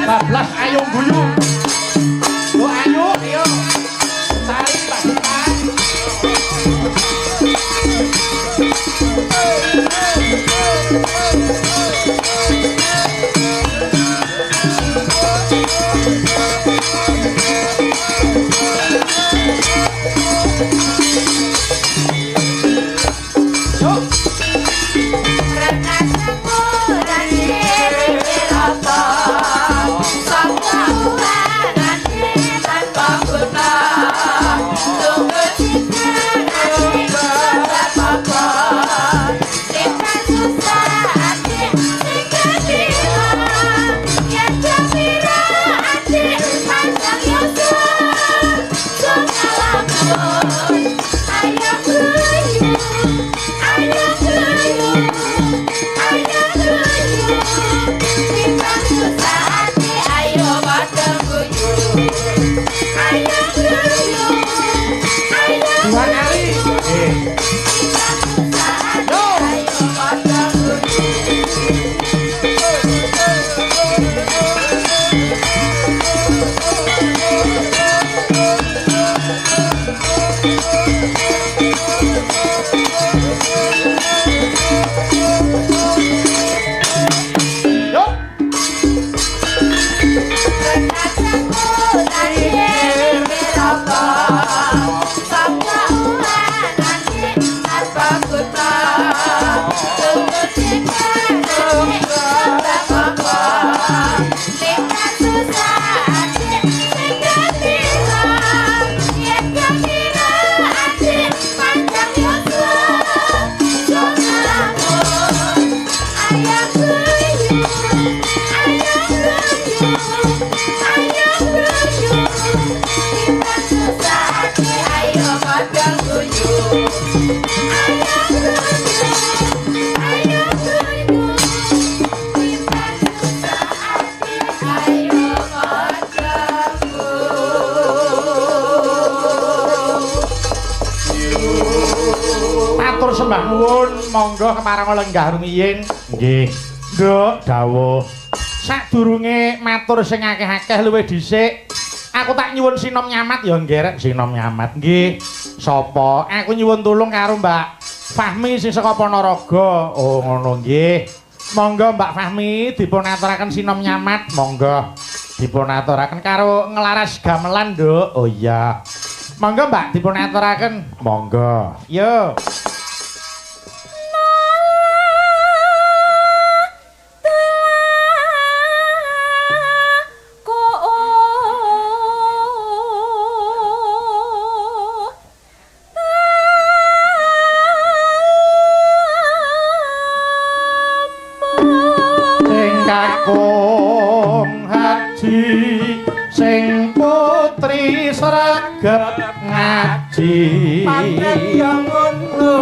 Bablas ayo guyu. Yo ayo, ayo. Sari Pak Depan. Yo. Dua kali. Yo. Matur sembah nuwun, monggo kemarang lenggah rumiyin. Nggih. Nduk, dawuh. Sadurunge matur sing akeh-akeh luwih dhisik, aku tak nyuwun sinom nyamat ya, Ngerek, sinom nyamat. Nggih. Sapa? Aku nyuwun tulung karo Mbak Fahmi sing saka Ponorogo. Oh, ngono nggih. Monggo Mbak Fahmi dipun aturaken sinom nyamat, monggo. Dipun aturaken karo nglaras gamelan, Nduk. Oh iya. Monggo Mbak dipun aturaken. Monggo. Yo. Kakung haji sing putri sregep ngaji pancen ya ngono.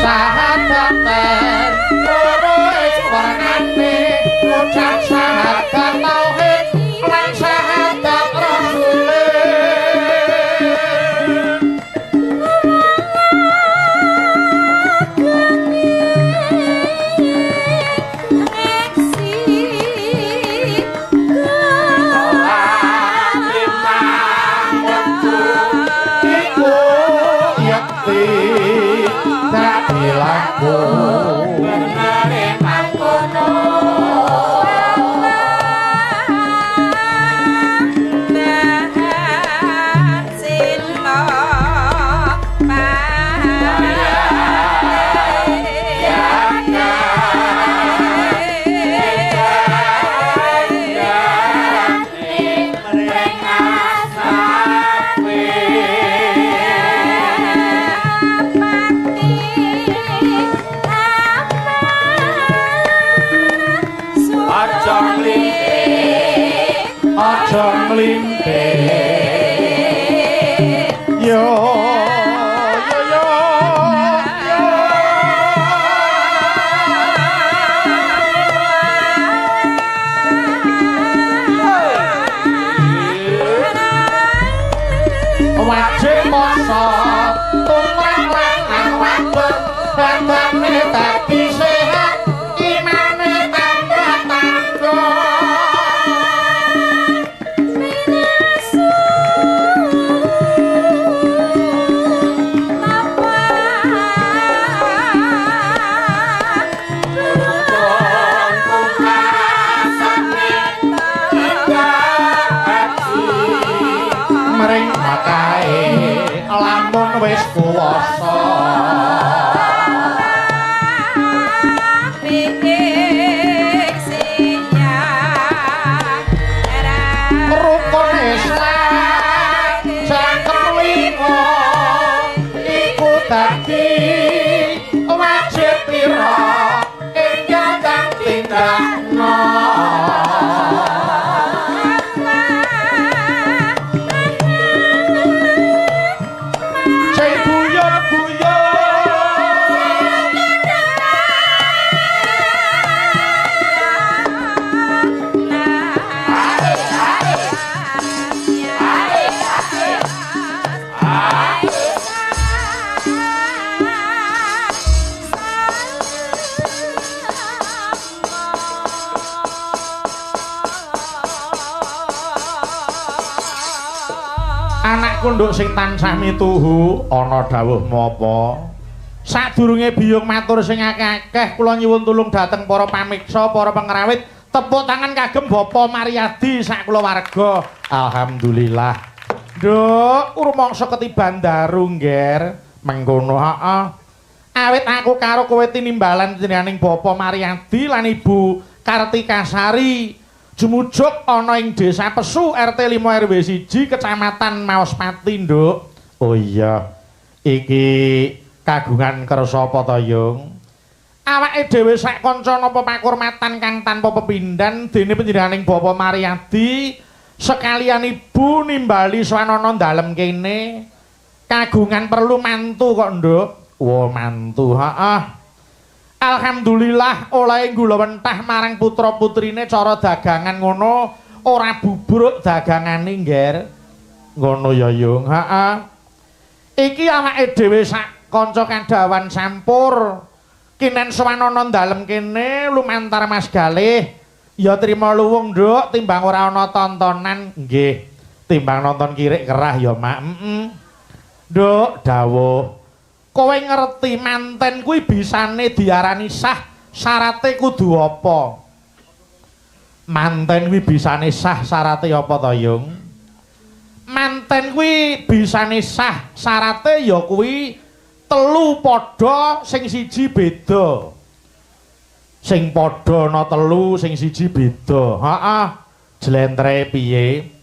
Sahadaten loro ing warnane ngucap sahadat tauhid lan sahadat rasule. Aksi. mlimpir. Yo yo yo yo. Wajib poso tumrap lanang wadon badane dadi sehat imane tambah tangguh. Minasu napa Mring makae lamun wis kuwasa. Rukun Islam jangkep lima iku dadi wajib pira ingkang kang tindakno. Sing guyon-guyon anakku nduk sing tansah mituhu ana dawuh menapa. Sadurunge biyung matur sing akeh-akeh kula nyuwun tulung dhateng para pamiksa, para pengrawit, tepuk tangan kagem Bapak Mariadi sak kulawarga. Alhamdulillah. Nduk, rumangsa ketiban daru, Ngger. Mengkono, heeh. Awit aku karo kowe tinimbalan jenenganing Bapak Mariadi lan Ibu Kartikasari. Jumujuk ana ing Desa Pesu RT 5 RW 1 Kecamatan Maospati, Nduk. Oh iya. Iki kagungan kersa apa to, Yung? Awake dhewe sak kanca napa pakurmatan kang tanpa pepindhan dene panjenenganing Bapak Mariadi sekalian Ibu nimbali swanana dalem kene. Kagungan perlu mantu kok, Nduk. Wah, mantu, heeh. Alhamdulillah oleh gulawentah marang putra-putrine cara dagangan ngono ora bubruk dagangane, Ngger. Ngono ya, Yung. Heeh. Iki awake dhewe sak kanca kadhawan sampur kinen swanana dalem kene lumantar Mas Galih. Ya trima luwung, Nduk, timbang ora ana tontonan. Nggih. Timbang nonton kirik kerah ya, Mak. Heeh. Nduk, dawuh. Kowe ngerti manten kuwi bisane diarani sah, syarate kudu apa? Manten kuwi bisane sah, syarate apa to, Yung? Manten kuwi bisane sah, syarate ya kuwi telu padha sing siji beda. Sing padha ana telu, sing siji beda. Heeh. Jlentre piye?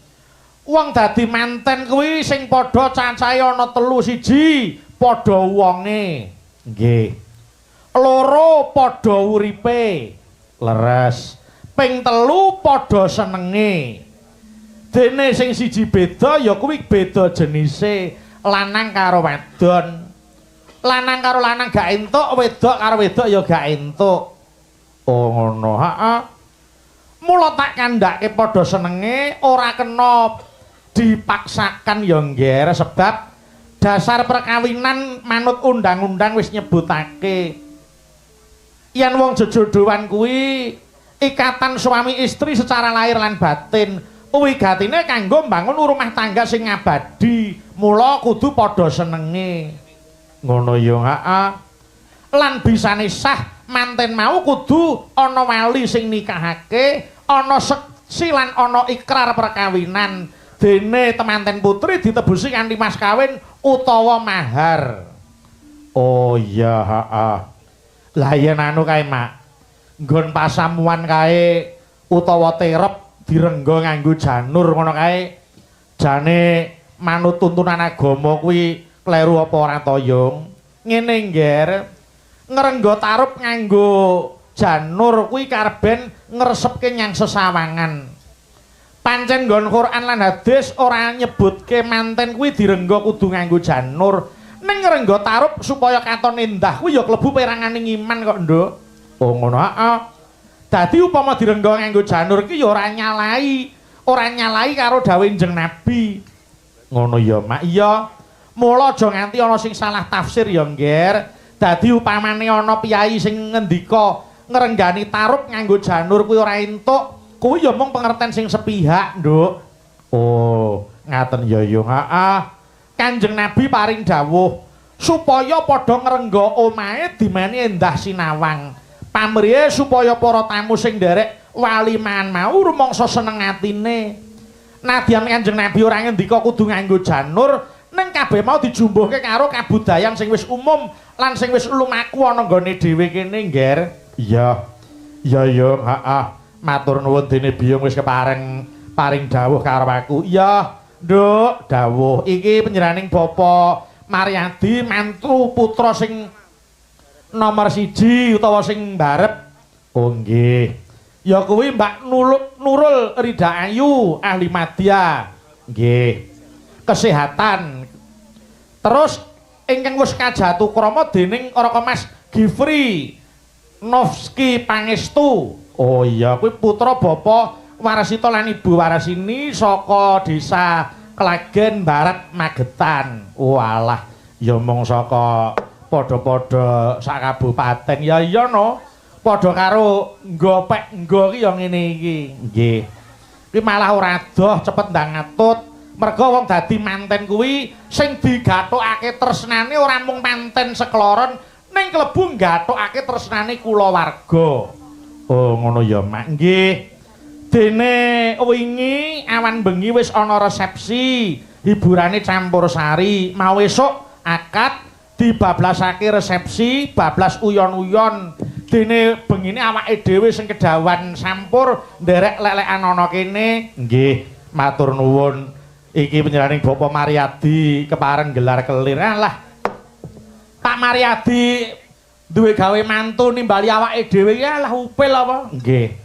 Wong dadi manten kuwi sing padha cacahe ana telu, siji padha wonge. Nggih. Loro padha uripe. Leres. Ping telu padha senenge. Dene sing siji beda ya kuwi beda jenise, lanang karo wadon. Lanang karo lanang gak entuk, wedok karo wedok ya gak entuk. Oh ngono, heeh. Mula tak kandhake padha senenge ora kena dipaksakan ya, Ngger, sebab dasar perkawinan manut undang-undang wis nyebutake yen wong jejodohan kuwi ikatan suami istri secara lahir lan batin, wigatine kanggo mbangun rumah tangga sing abadi, mula kudu padha senenge. Ngono ya, heeh. Lan bisane sah manten mau kudu ana wali sing nikahake, ana seksi lan ana ikrar perkawinan. Dene temanten putri ditebusi kanthi mas kawin utawa mahar. Oh iya, heeh. Lah yen anu kae, Mak. Nggon pasamuan kae utawa terep direngga nganggo janur ngono kae. Jane manut tuntunan agama kuwi kleru apa ora to, Yung? Ngene, Ngger. Ngrengga tarup nganggo janur kuwi karben ngresepke nyang sesawangan. Pancen nggon Quran lan hadis ora nyebutke manten kuwi direngga kudu nganggo janur. Ning ngrengga tarup supaya katon endah kuwi ya klebu peranganing iman kok, Nduk. Oh ngono heeh. Dadi upama direngga nganggo janur ki ya ora nyalahi, ora nyalahi karo dawuhe Kanjeng Nabi. Ngono ya, Mak. Iya. Mula aja nganti ana sing salah tafsir ya, Ngger. Dadi upamane ana piyai sing ngendika ngrenggani tarup nganggo janur kuwi ora entuk, kuwi ya mung pengerten sing sepihak, Nduk. Oh, ngaten ya yo. Heeh. Kanjeng Nabi paring dawuh supaya padha ngrengga omahe dimeni endah sinawang. Pamrihe supaya para tamu sing nderek waliman mau rumangsa seneng atine. Nadyan Kanjeng Nabi ora ngendika kudu nganggo janur, ning kabeh mau dijumbuhke karo kabudayan sing wis umum lan sing wis lumaku ana nggone dhewe kene, Ngger. Iya. Iya yo, heeh. Matur nuwun dene biyung wis kepareng paring dawuh karo aku. Iya, Nduk, dawuh iki panjenenganing Bapak Maryadi mantu putra sing nomor 1 utawa sing mbarep. Oh nggih. Ya kuwi Mbak Nurul Rida Ayu ahli madya. Nggih. Kesehatan. Terus ingkang wis kajatukrama dening Raka Mas Gifri Novski Pangestu. Oh iya, kuwi putra Bapak Warsita lan Ibu Warsini saka desa Klagen Barat Magetan. Walah, ya mung saka padha-padha sak kabupaten. Ya iya no. Padha karo nggopek nggo ki ya ngene iki. Nggih. Kuwi malah ora adoh cepet ndang ngatut. Merga wong dadi manten kuwi sing digathukake tresnane ora mung manten sekloron, ning klebu nggathukake tresnane kulawarga. Oh ngono ya, Mak. Nggih. Dene wingi awan bengi wis ana resepsi, hiburane campur sari. Mau esuk akad dibablasake resepsi, bablas uyon-uyon. Dene bengine awake dhewe sing kedawan sampur nderek lelekan ana kene. Nggih, matur nuwun. Iki panjenenganing Bapak Maryadi kepareng gelar kelir. Alah. Pak Maryadi duwe gawe mantu nimbali awake dhewe iki alah upil apa? Nggih.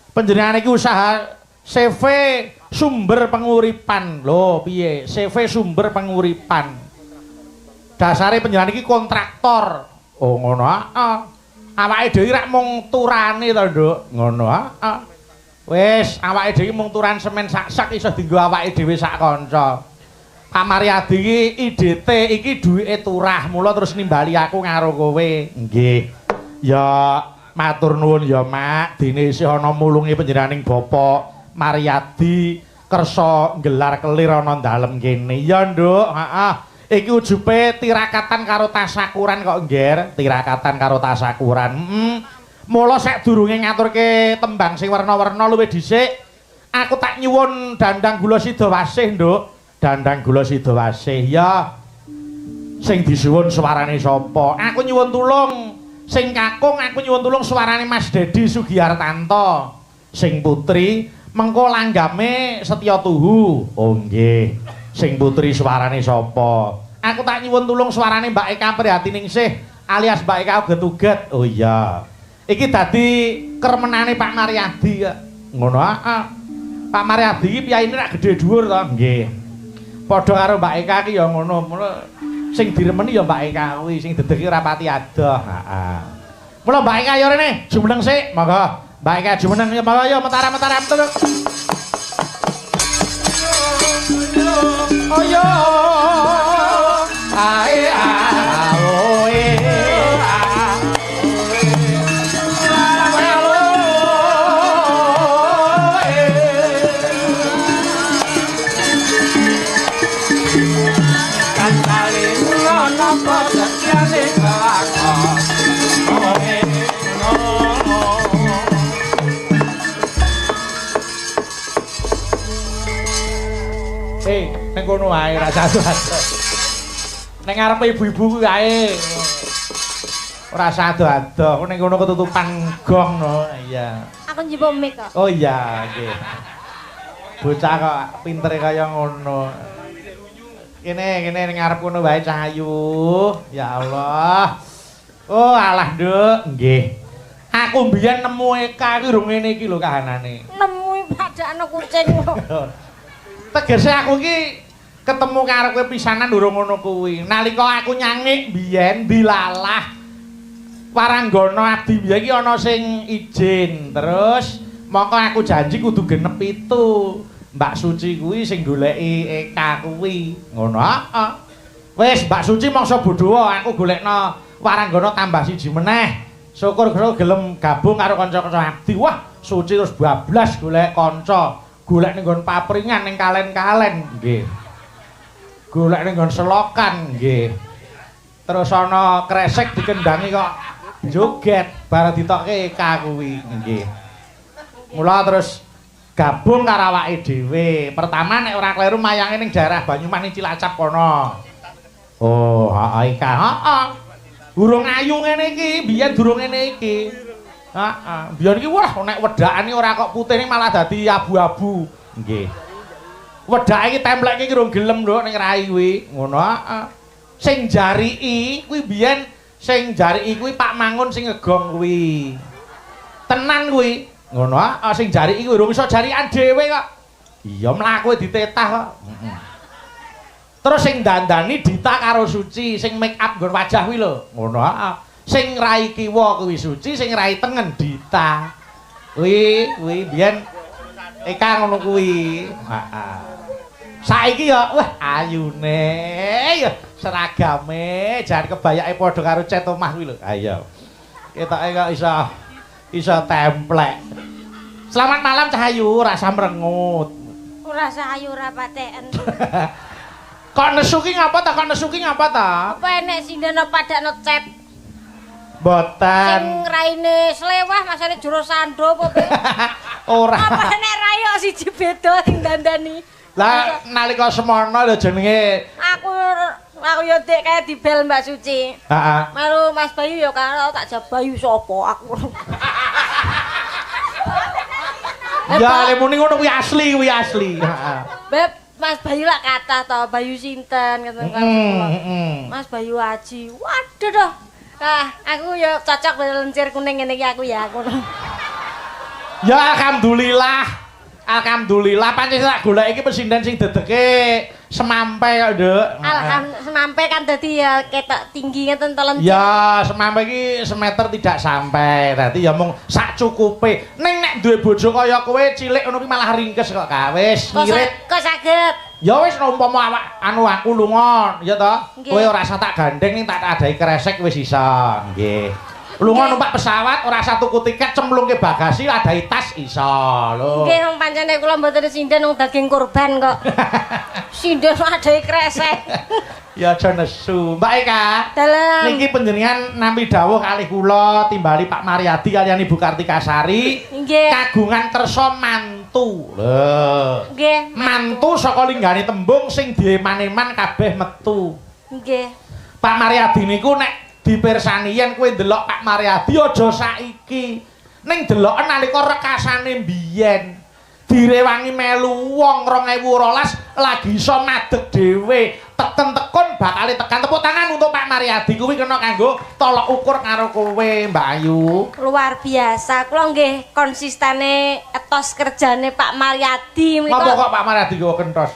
Panjenengan iki usaha CV sumber penguripan. Lho, piye? CV sumber penguripan. Dasare panjenengan iki kontraktor. Oh, ngono heeh. Awake dhewe rak mung turane to, Nduk. Ngono heeh. Wis, awake dhewe mung turan semen sak-sak iso dienggo awake dhewe sak kanca. Pak Maryadi iki IDT iki duwike turah, mula terus nimbali aku karo kowe. Nggih. Ya matur nuwun ya, Mak. Dene isih ana mulunge panjenenganing Bapak Maryadi kersa nggelar kelir ana dalem kene. Ya, Nduk. Heeh. Iki ujupe tirakatan karo tasakuran kok, Ngger. Tirakatan karo tasakuran. Heeh. Mula sadurunge ngaturke tembang sing werna-werna luwih dhisik, aku tak nyuwun dandang gula sidawasih, Nduk. Dandang gula sidawasih. Ya. Sing disuwun suarane sapa? Aku nyuwun tulung sing kakung, aku nyuwun tulung suarane Mas Dedi Sugiartanto. Sing putri mengko langgame Setya Tuhu. Oh nggih. Sing putri suarane sapa? Aku tak nyuwun tulung suarane Mbak Eka Prihatiningsih alias Mbak Eka Uget-uget. Oh iya. Iki dadi kermenane Pak Maryadi kok. Ngono heeh. Pak Maryadi iki piyayine rak gedhe dhuwur to? Nggih. Padha karo Mbak Eka ki ya ngono. Sing diremeni ya Mbak Eka kuwi, sing dedeg ora pati adoh. Heeh. Mula Mbak Eka ya rene, jumeneng sik, monggo. Mbak Eka jumeneng ya monggo ya mentaram-mentaram terus. Oh yo. Ae ae. Ning kono ae ra satu-satu. Ning ngarepe ibu-ibu kuwi ae. Ora sado-ado, ning kono ketutupan gong no. Iya. Aku njupuk mic kok. Oh iya, nggih. Bocah kok pintere kaya ngono. Kene kene ning ngarep kono wae Cah Ayu. Ya Allah. Oh alah, Nduk. Nggih. Aku mbiyen nemu Eka iki rung ngene iki lho kahanane. Nemu Padakno kucing kok. Tegese aku iki ketemu karo kowe pisanan durung ngono kuwi. Nalika aku nyangik biyen dilalah Waranggana abdi biyen iki ana sing izin. Terus mongko aku janji kudu genep itu. Mbak Suci kuwi sing goleki Eka kuwi. Ngono heeh. Wis Mbak Suci mangsa bodho aku golekno Waranggana tambah siji meneh. Syukur gelem gabung karo kanca-kanca abdi. Wah, Suci terus bablas golek kanca. Golek ning nggon papringan ning kalen-kalen nggih. Golek ning nggon selokan nggih. Terus ana kresek dikendangi kok joget bar ditokke Eka kuwi nggih. Mula terus gabung karo awake dhewe. Pertama nek ora kleru mayange ning daerah Banyumas ning Cilacap kono. Oh, heeh Eka, heeh. Durung ayu ngene iki, biyen durung ngene iki. Heeh, biyen iki wah nek wedakane ora kok putih ning malah dadi abu-abu. Nggih. Wedake iki templeke iki rung gelem lho ning rai kuwi. Ngono heeh. Sing jariki kuwi biyen sing jariki kuwi Pak Mangun sing ngegong kuwi. Tenan kuwi. Ngono heeh, sing jariki kuwi urung iso jarikan dhewe kok. Iya mlaku ditetah kok. Heeh. Terus sing dandani Dita karo Suci, sing make up nggon wajah kuwi lho. Ngono heeh. Sing rai kiwa kuwi Suci, sing rai tengen Dita. Kuwi kuwi biyen Eka ngono kuwi. Heeh. Saiki ya wah ayune ya seragame jan kebayake padha karo cet omah kuwi lho. Ayo. Ketoke kok iso templek. Selamat malam Cahayu, rasa merengut. Ora ayu ora paten. Kok nesu ki ngapa ta? Kok nesu ki ngapa ta? Apa enek sindene padakno cet? Mboten. Sing raine slewah masane jero sando apa piye? Ora. Apa enek rai kok siji beda sing dandani? Lah nalika semono lho jenenge aku yo dek kaya dibel Mbak Suci. Heeh. Melu Mas Bayu yo karo tak jawab Bayu sapa aku. Ya lemune ngono kuwi asli, kuwi asli. Heeh. Beb Mas Bayu lak kathah to, Bayu sinten ngoten kan. Mas Bayu Aji. Waduh doh. Ah, aku yo cocok lencir kuning ngene iki aku ya aku. Ya alhamdulillah. Alhamdulillah pancen tak golek iki pesinden sing dedeke semampe kok, Nduk. Alhamdulillah semampe kan dadi ya ketok tinggi ngeten to lencir. Ya, semampe iki semeter tidak sampai. Dadi ya mung sak cukupe. Ning nek duwe bojo kaya kowe cilik ngono ki malah ringkes kok, Kak. Wis ngirit. Kok saged? Ya wis umpama awak anu aku lunga, ya toh. Kowe ora usah tak gandeng ning tak adahi kresek wis iso. Nggih. Lunga numpak pesawat ora usah tuku tiket cemplungke bagasi adahi tas iso lho. Nggih wong pancene kula mboten sinden wong daging kurban kok. Sinden adahi kresek. Ya aja nesu. Mbak Eka. Dalem. Niki panjenengan nampi dawuh kalih kula timbali Pak Mariadi kaliyan Ibu Kartika Sari. Nggih. Kagungan kersa mantu. Lho. Nggih, mantu saka linggane tembung sing dieman-eman kabeh metu. Nggih. Pak Mariadi niku nek dipirsani yen kowe ndelok Pak Mariadi aja saiki. Ning deloken nalika rekasane mbiyen. Direwangi melu wong 2012 lagi iso madeg dhewe. Teken-tekun bakale tekan. Tepuk tangan untuk Pak Mariadi kuwi kena kanggo tolok ukur karo kowe Mbak Ayu. Luar biasa. Kula nggih konsistene etos kerjane Pak Mariadi menika. Apa kok Pak Mariadi kok kentos?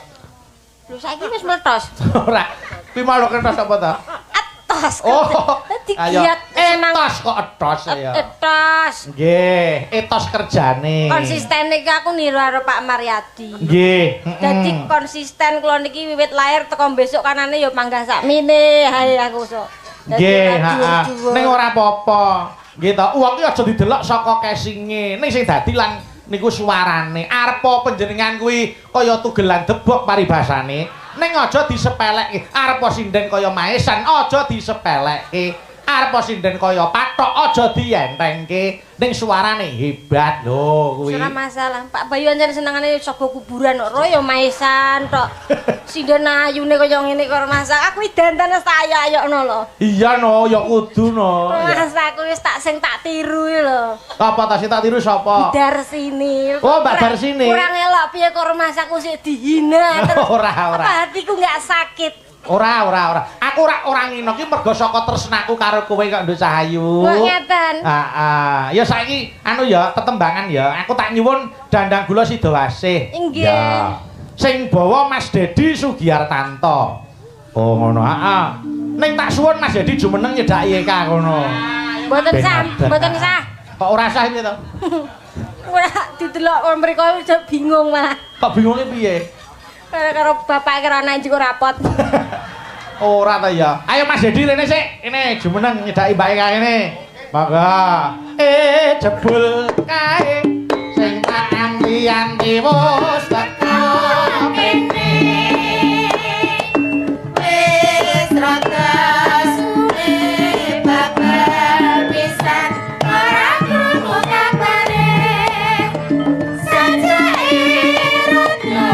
Lho saiki wis meletos. Ora. Kuwi malah kentos apa ta? Etos. Oh, digiat etos kok etos ya. Etos. Nggih, etos kerjane. Konsisten iki aku niru karo Pak Mariadi. Nggih. Dadi konsisten kula niki wiwit lahir teko besok kanane ya panggah sakmene hae aku sok. Nggih, heeh. Ning ora apa-apa. Nggih to, wong ki aja didelok saka casinge. Ning sing dadi lan niku suarane. Arepa panjenengan kuwi kaya tugelan debok paribasane. Ning aja disepelekke. Arepa sinden kaya maesan aja disepelekke. Arepa sinden kaya pathok aja dientengke. Ning suarane hebat lho kuwi. Ora masalah. Pak Bayu ancen senengane saka kuburan kok ya maesan tok. Sinden ayune kaya ngene kok ora masalah. Aku dandan wis tak ayo-ayokno lho. Iya no, ya kudu no. Mas aku wis tak sing tak tiru lho. Apa ta sing tak tiru sapa? Darsini. Oh, Mbak Darsini. Kurang elok piye kok rumah aku sik dihina terus. Ora, ora. Apa hatiku enggak sakit? Ora, ora, ora. Aku ora ngino ki mergo saka tresnaku karo kowe kok Nduk Cahayu. Kok ngeten. Heeh. Ya saiki anu ya tetembangan ya. Aku tak nyuwun dandang gula Sidowasih. Nggih. Ya. Sing bawa Mas Dedi Sugiartanto. Oh ngono. Heeh. Ning tak suwun Mas Dedi jumeneng nyedhaki Eka ngono. Mboten sah, mboten sah. Kok ora sah piye to? Ora didelok wong mriko bingung malah. Kok bingunge piye? Karo bapak karo anak njuk rapot. Ora ta ya. Ayo Mas Dedi rene sik. Kene jumeneng nyedhaki Mbak Eka kene. Monggo. Jebul kae sing tak anti-anti wis teko kene. Wis rada suwe babar pisan ora krungu kabare. Sajake rada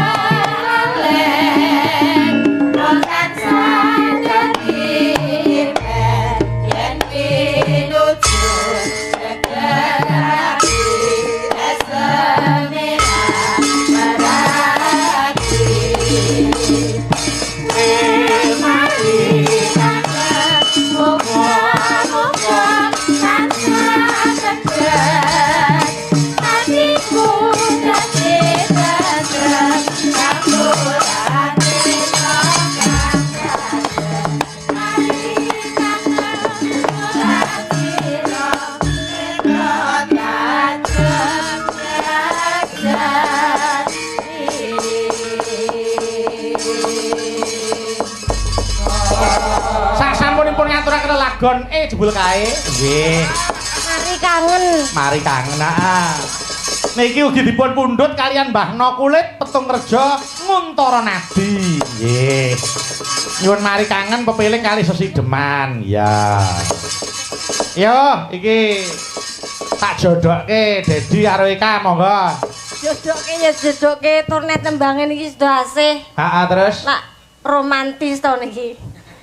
alek tansah dadi yen pinuju segera lagon jebul kae. Nggih. Mari kangen. Mari kangen ah. Niki ugi dipun pundhut kalian Mbah No Kulit Petung Rejo Nguntara Nadi. Nggih. Nyuwun mari kangen pepiling kali sesideman. Ya. Yo iki tak jodokke Dedi karo Eka monggo. Jodokke ya jodokke turnet tembange niki sudah asih. Heeh terus. Lak romantis to niki.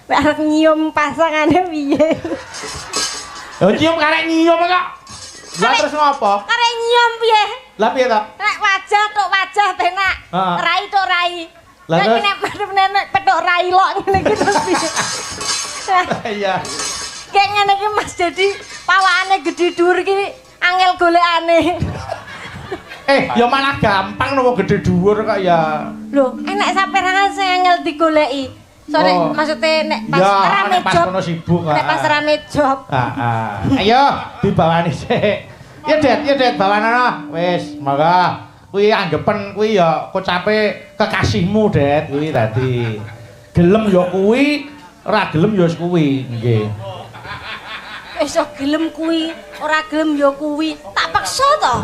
Nek arep nyium pasangane piye? Lho nyium karek nyium kok. Lah terus ngopo? Karek nyium piye? Lah piye to? Nek wajah tok wajah penak. Rai tok rai. Lah nek nek petok rai lok ngene iki terus piye? Iya. Kayak ngene iki Mas Dedi pawakane gedhe dhuwur iki angel golekane. Ya malah gampang nopo gedhe dhuwur kok ya. Lho, enek saperangan sing angel digoleki. Sore oh. Maksudnya nek pas ya, rame nek pas job, sibuk, nek pas rame job. Heeh. Ayo dibawani sik. Ya Det, bawanana. Wis, monggo. Kuwi anggepen kuwi ya kocape kekasihmu, Det, kuwi dadi. Gelem ya kuwi, ora gelem ya kuwi, nggih. Wis gelem kuwi, ora gelem ya kuwi. Tak paksa to.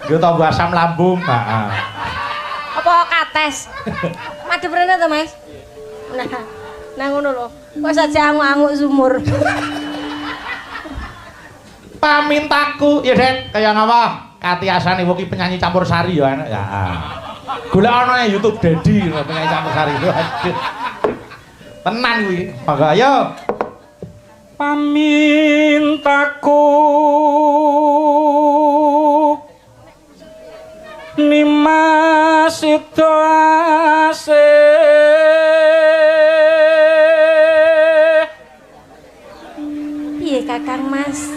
Yo tambah asam lambung, heeh. Apa kates? Madhep rene to, Mas? Nah, nah ngono lho. Kok saja anguk-anguk sumur. Pamintaku, ya Det, kaya ngapa? Katiasane wong iki penyanyi campur sari ya enak ya. Golek ana YouTube Dedi penyanyi campur sari. Tenan kuwi. Monggo ayo. Pamintaku Nimas Sidowasih. Piye Kakang Mas?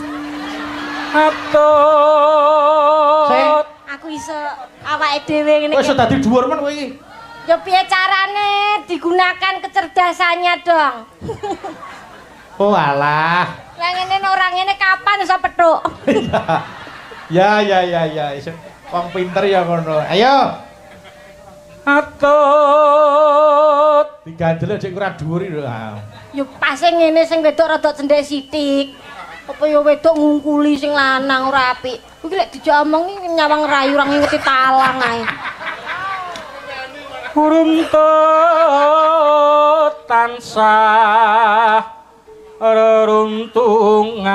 Atut. Aku iso awake dhewe ngene. Wis dadi dhuwur men kowe iki. Ya piye carane digunakan kecerdasannya dong. Oh alah. Lah ngene ora ngene kapan iso petuk? Ya ya ya ya iso. Wong pinter ya ngono. Ayo. Atut. Diganjel aja kurang dhuwur iki lho. Ya pase ngene sing wedok rada cendhek sithik. Apa ya wedok ngungkuli sing lanang ora apik. Kuwi lek dijak omongi nyawang rayu ora ngingeti talang ae. Runtut tansah reruntungan.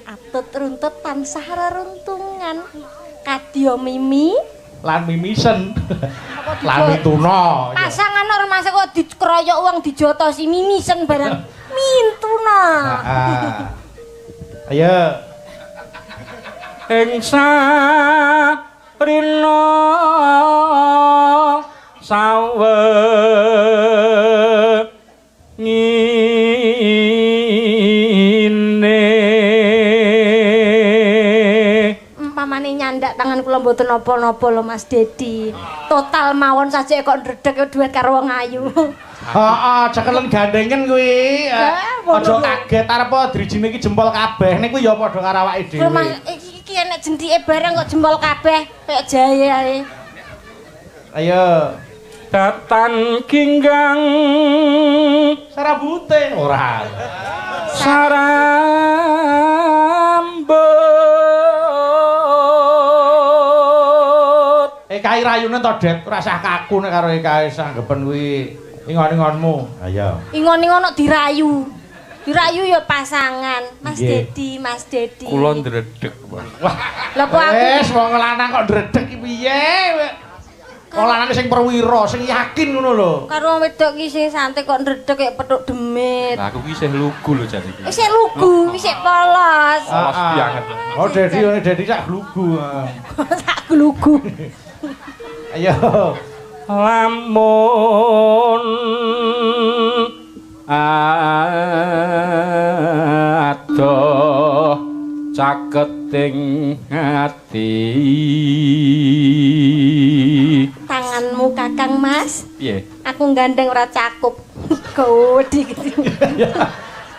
Atut runtut tansah reruntungan. Kadya mimi lan mimisen. Lan mituna. Pasangan ora masuk kok dikeroyok wong dijotosi mimisen barang mintuna. Heeh. Ayo. Ing sarina sawengine. Umpamane nyandak tangan kula mboten napa-napa lho Mas Dedi. Total mawon saja kok ndredeg duet karo wong ayu. Heeh, cekelen gandengen kuwi. Aja kaget arep drijine iki jempol kabeh. Niku ya padha karo awake dhewe. Iki enek jendike bareng kok jempol kabeh kaya jahe ae. Ayo. Datan ginggang sarabute ora. Sarambut. Kai rayune to, Det, ora usah kaku nek karo Eka sanggepen kuwi ingon-ingonmu. Ayo. Ingon-ingon kok dirayu. Dirayu ya pasangan, Mas Dedi, Mas Dedi. Kula ndredeg, Mas. Wah. Lha kok aku wis wong lanang kok ndredeg iki piye? Wong lanang sing perwira, sing yakin ngono lho. Karo wong wedok ki sing santai kok ndredeg kaya petuk demit. Lah aku ki isih lugu lho jan iki. Isih lugu, isih polos. Polos banget. Oh, Dedi, Dedi sak glugu. Sak glugu. Ayo. Lamun adoh caketing ati. Tanganmu Kakang Mas. Piye? Aku gandeng ora cakup. Gede gitu.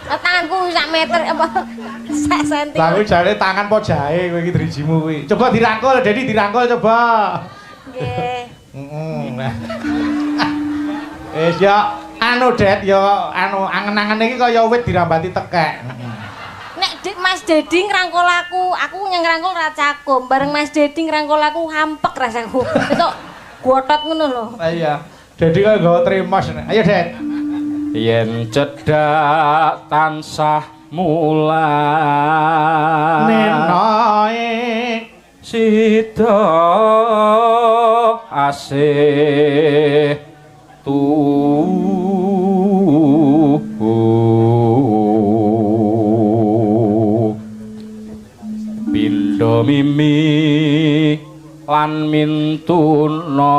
Tanganku sak meter apa sak senti. Lah kuwi jane tangan po jahe kowe iki drijimu kuwi. Coba dirangkul, Dedi dirangkul coba. Nggih. Heeh. Wis ya anu Det ya anu angen-angene iki kaya wit dirambati tekek. Nek Mas Dedi ngrangkul aku, aku ngrangkul ora cakup. Bareng Mas Dedi ngrangkul aku hampek rasaku. Ketok gotot ngono lho. Iya. Dedi kaya nggawa tremos. Ayo Det. Yen cedhak tansah mulan nenoe sida asih tuhu pindha mimi lan mintuna.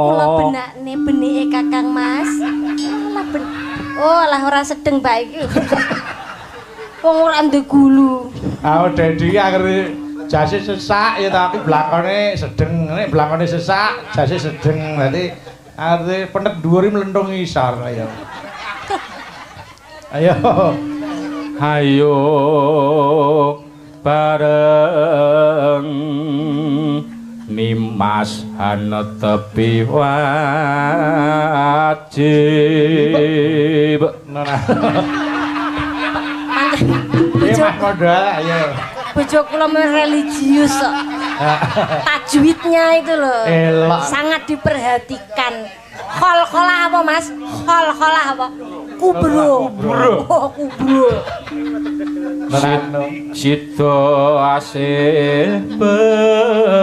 Kula benakne benike Kakang Mas. Lah ben oh lah ora sedeng bae iki. Wong ora ndek gulu. Ah Dedi iki anggere jase sesak ya tapi blangkone sedeng. Nek blangkone sesak, jase sedeng. Dadi anggere penek dhuwur mlentung ngisor ayo. Ayo. Ayo bareng Nimas hanetepi wajib. Mas modal ayo. Bojo kula religius kok. Tajwidnya itu loh. Elok. Sangat diperhatikan. Khol-kholah apa Mas? Khol-kholah apa? Kubro. Kubro. Oh, kubro. Sida asih bebrayan.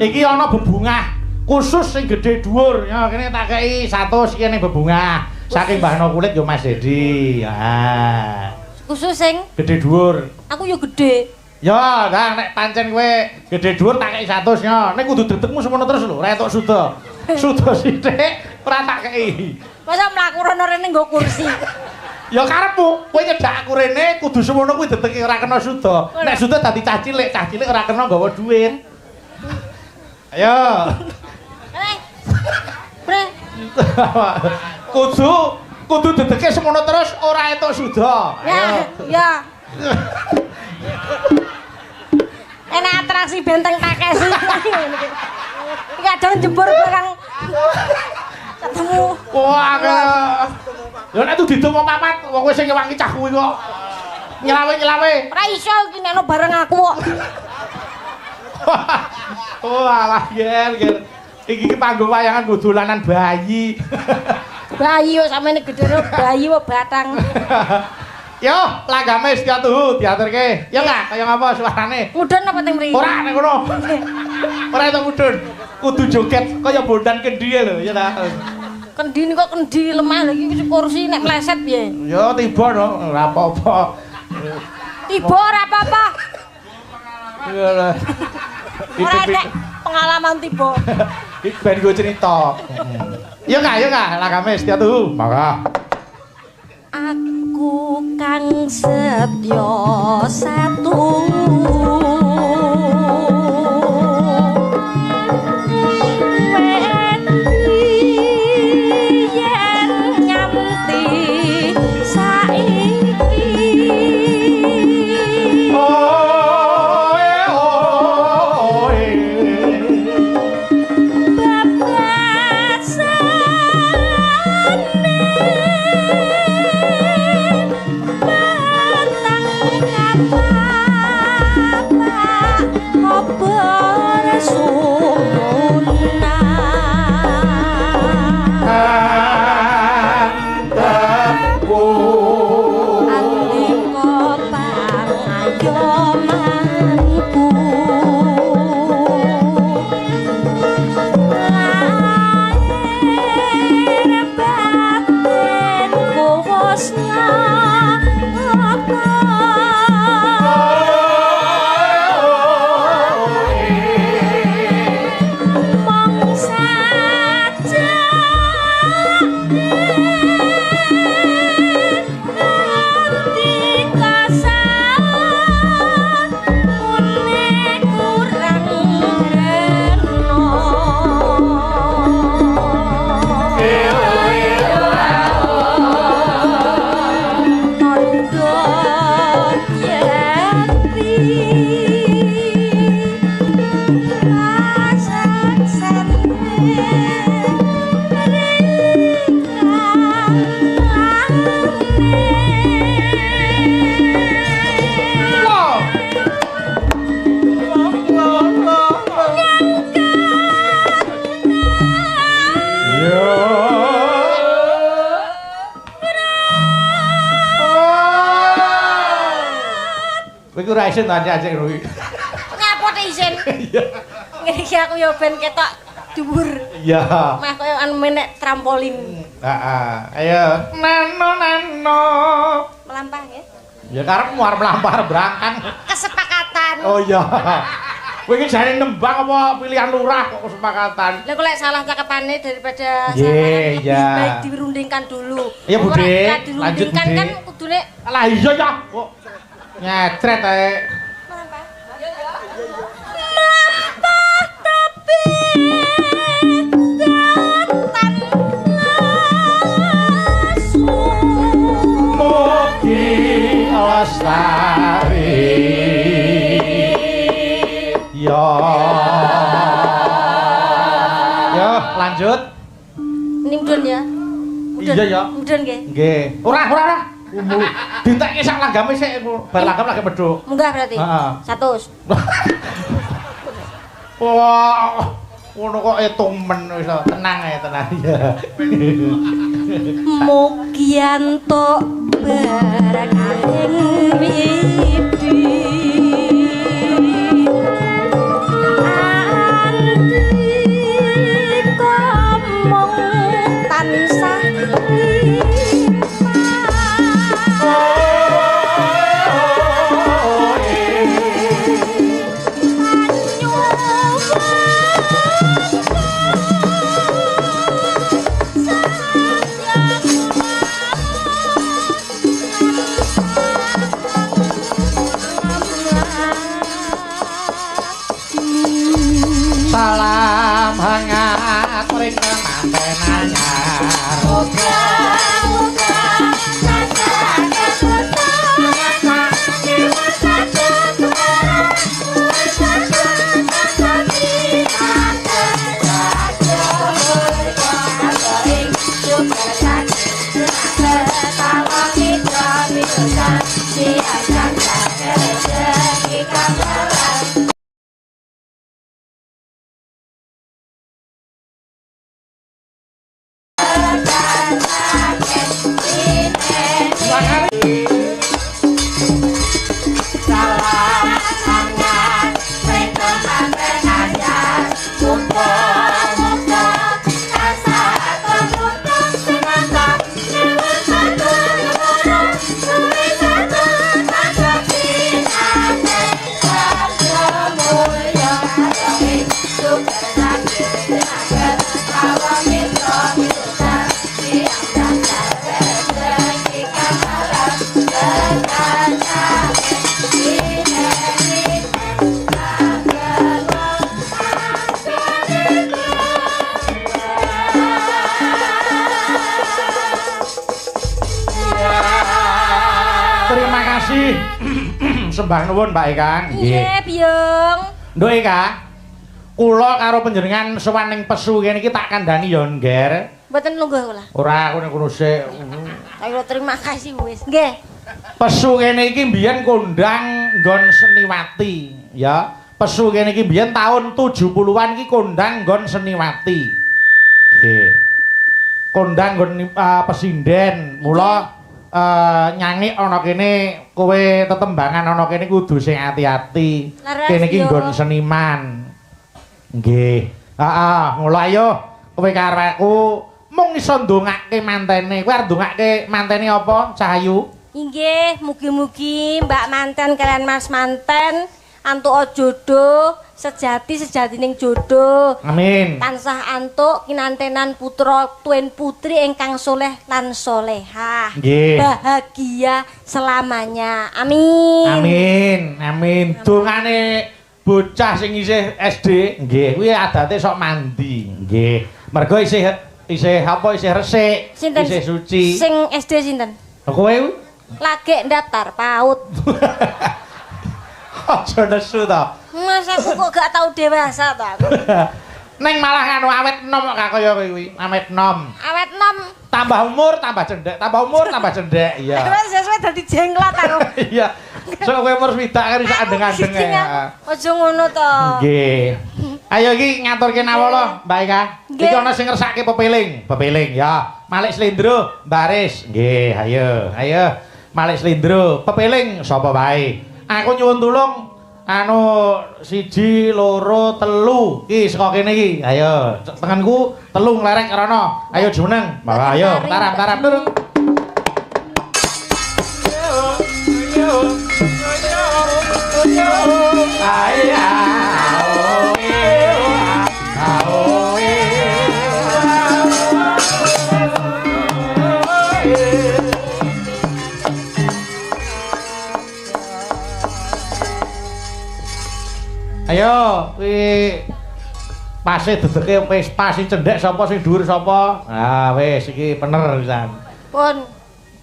Iki ana bebungah khusus sing gedhe dhuwur. Ya kene tak kei 100 iki ning bebungah. Saking Mbah No Kulit yo Mas Dedi. Ha. Khusus sing gedhe dhuwur. Aku yo gedhe. Ya, nah nek pancen kowe gedhe dhuwur tak kei 100 ya. Nek kudu dedekmu semono terus lho, ora entuk suda. Suda sithik ora tak kei. Masa mlaku rono rene nggo kursi. Ya karepmu, kowe nyedak aku rene kudu semono kuwi dedeke ora kena suda. Nek suda dadi cah cilik ora kena nggawa dhuwit. Ayo. Bre. Kudu dedeke semono terus ora entuk suda. Ya, ya. Enak atraksi benteng Takeshi. Iki kadang jembur barang ketemu. Wah, ya nek didum wong papat, wong kowe sing ngewangi cah kuwi kok. Nyelawe-nyelawe. Ora iso iki nek bareng aku kok. Oh, alah ger, ger. Iki ki panggung wayangan nggo dolanan bayi. Bayi kok samene gedhe bayi kok batang. Yo, langgame setya tuhu diaturke. Ya enggak, kaya ngapa suarane? Mudhun apa teng mriki? Ora nek kono. Ora entuk mudhun. Kudu joget kaya bondan kendhiye lho, ya ta. Kendi kok kendi lemah lagi iki kursi nek meleset piye? Ya tiba no, ora apa-apa. Tiba ora apa-apa. Iya. Ora nek pengalaman tiba. Iki ben go cerita. Iya kak, iya kak, lagame setia tuh. Maka aku kang setya satu. Ora isin ta ajek kuwi. Ngapa te isin? Iya. Ngene iki aku ya ben ketok dhuwur. Iya. Mah koyo anu menek trampolin. Heeh. Ayo. Nano nano. Melampah nggih. Ya karepmu arep melampah brangkang. Kesepakatan. Oh iya. Kowe iki jane nembang apa pilihan lurah kok kesepakatan? Lha kok lek salah cakepane daripada salah lebih baik dirundingkan dulu. Iya Bude. Lanjut Dirundingkan kan kudune. Lah iya ya kok nyetret ae. Melampah. Melampah tapi datan langsung. Mugi lestari. Yo. Yo, lanjut. Ini mudun ya. Mudun. Iya ya. Mudun nggih. Nggih. Ora, ora, ora. Dintekke sak langgame sik bar langgam lagi medhuk. Munggah berarti. Heeh. 100. Wah, ngono kok etumen wis tenang ae, tenang ya. Mugi entuk berkahing widi. Andika mung tansah Salam hangat ring kemanten anyar. Muga-muga tansah Muga-muga tansah kasih. Sembah nuwun Mbak Eka. Nggih, Biyung. Nduk Eka. Kula karo panjenengan sowan ning pesu kene iki tak kandhani ya, Ngger. Mboten lungguh kula. Ora, aku ning kono sik. Ayo terima kasih wis. Nggih. Pesu kene iki mbiyen kondang nggon Seniwati, ya. Pesu kene iki mbiyen tahun 70-an iki kondang nggon Seniwati. Nggih. Kondang nggon pesinden. Mula nyanyi ana kene kowe tetembangan ana kene kudu sing ati-ati. Kene iki nggon seniman. Nggih. Heeh, mula ayo kowe karo aku mung iso ndongake mantene. Kowe arep ndongake mantene apa, Cahayu? Inggih, mugi-mugi Mbak manten kalian Mas manten antuk jodoh sejati sejatining jodoh. Amin. Tansah antuk kinantenan putra tuen putri ingkang soleh lan solehah. Nggih. Bahagia selamanya. Amin. Amin. Amin. Dongane bocah sing isih SD, nggih, kuwi adate sok mandi. Nggih. Mergo isih isih apa isih resik, isih suci. Sing SD sinten? Kowe kuwi lagi daftar PAUD. Aja nesu to. Mas aku kok gak tau dewasa to aku. Neng malah nganu awet enom kok kaya kowe kuwi, awet enom. Awet enom. Tambah umur tambah cendhek, tambah umur tambah cendhek, iya. Wis sesuai dadi jenglot aku. Iya. Sok kowe umur swidak kan iso andeng-andeng ya. Aja ngono to. Nggih. Ayo iki ngaturke nawala, Mbak Eka. Iki ana sing ngersake pepeling, pepeling ya. Malik Slendro, Mbaris. Nggih, ayo, ayo. Malik Slendro, pepeling sapa wae. Aku nyuwun tulung anu 1 2 3 iki saka kene iki. Ayo, tengenku 3 nglerek rono. Ayo jumeneng. Ayo, taram-taram turun. Ayo, kuwi pase dedeke wis pas sing cendhek sapa sing dhuwur sapa. Ah wis iki bener pisan. Pun.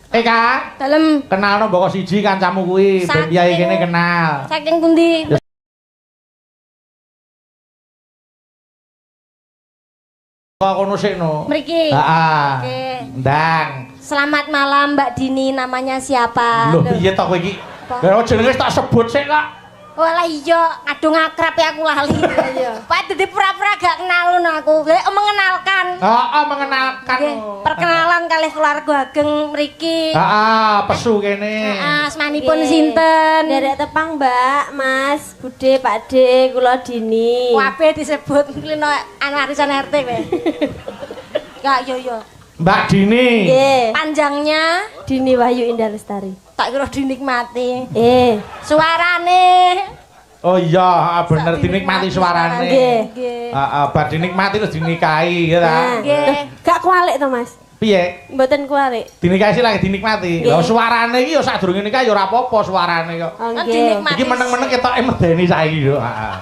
Eka, dalem kenalno mboko siji kancamu kuwi ben piye kene kenal. Saking pundi? Kok kono sik no. Mriki. Heeh. Oke. Ndang. Selamat malam Mbak Dini, namanya siapa? Lho piye to kowe iki? Lha jenenge tak sebut sik kok. Walah iya, kadung akrab ya aku lali. Iya. Pak dadi pura-pura gak kenal ngono aku. Lha mengenalkan. Heeh, mengenalkan. Nggih, perkenalan kalih keluarga ageng mriki. Heeh, pesu kene. Heeh, asmanipun sinten? Nderek tepang, Mbak, Mas, Bude, Pak De, kula Dini. Kabeh disebut klino anu arisan RT kowe. Ya yo yo. Mbak Dini. Nggih. Panjangnya Dini Wahyu Indah Lestari. Tak kira dinikmati. Suarane. Oh iya, bener dinikmati suarane. Nggih. Heeh, bar dinikmati terus dinikahi ya ta. Nggih. Gak kualik to, Mas? Piye? Mboten kualik. Dinikahi sih lagi dinikmati. Lah suarane iki ya sadurunge nikah ya ora apa-apa suarane kok. Nggih. Iki meneng-meneng ketoke medeni saiki yo, heeh.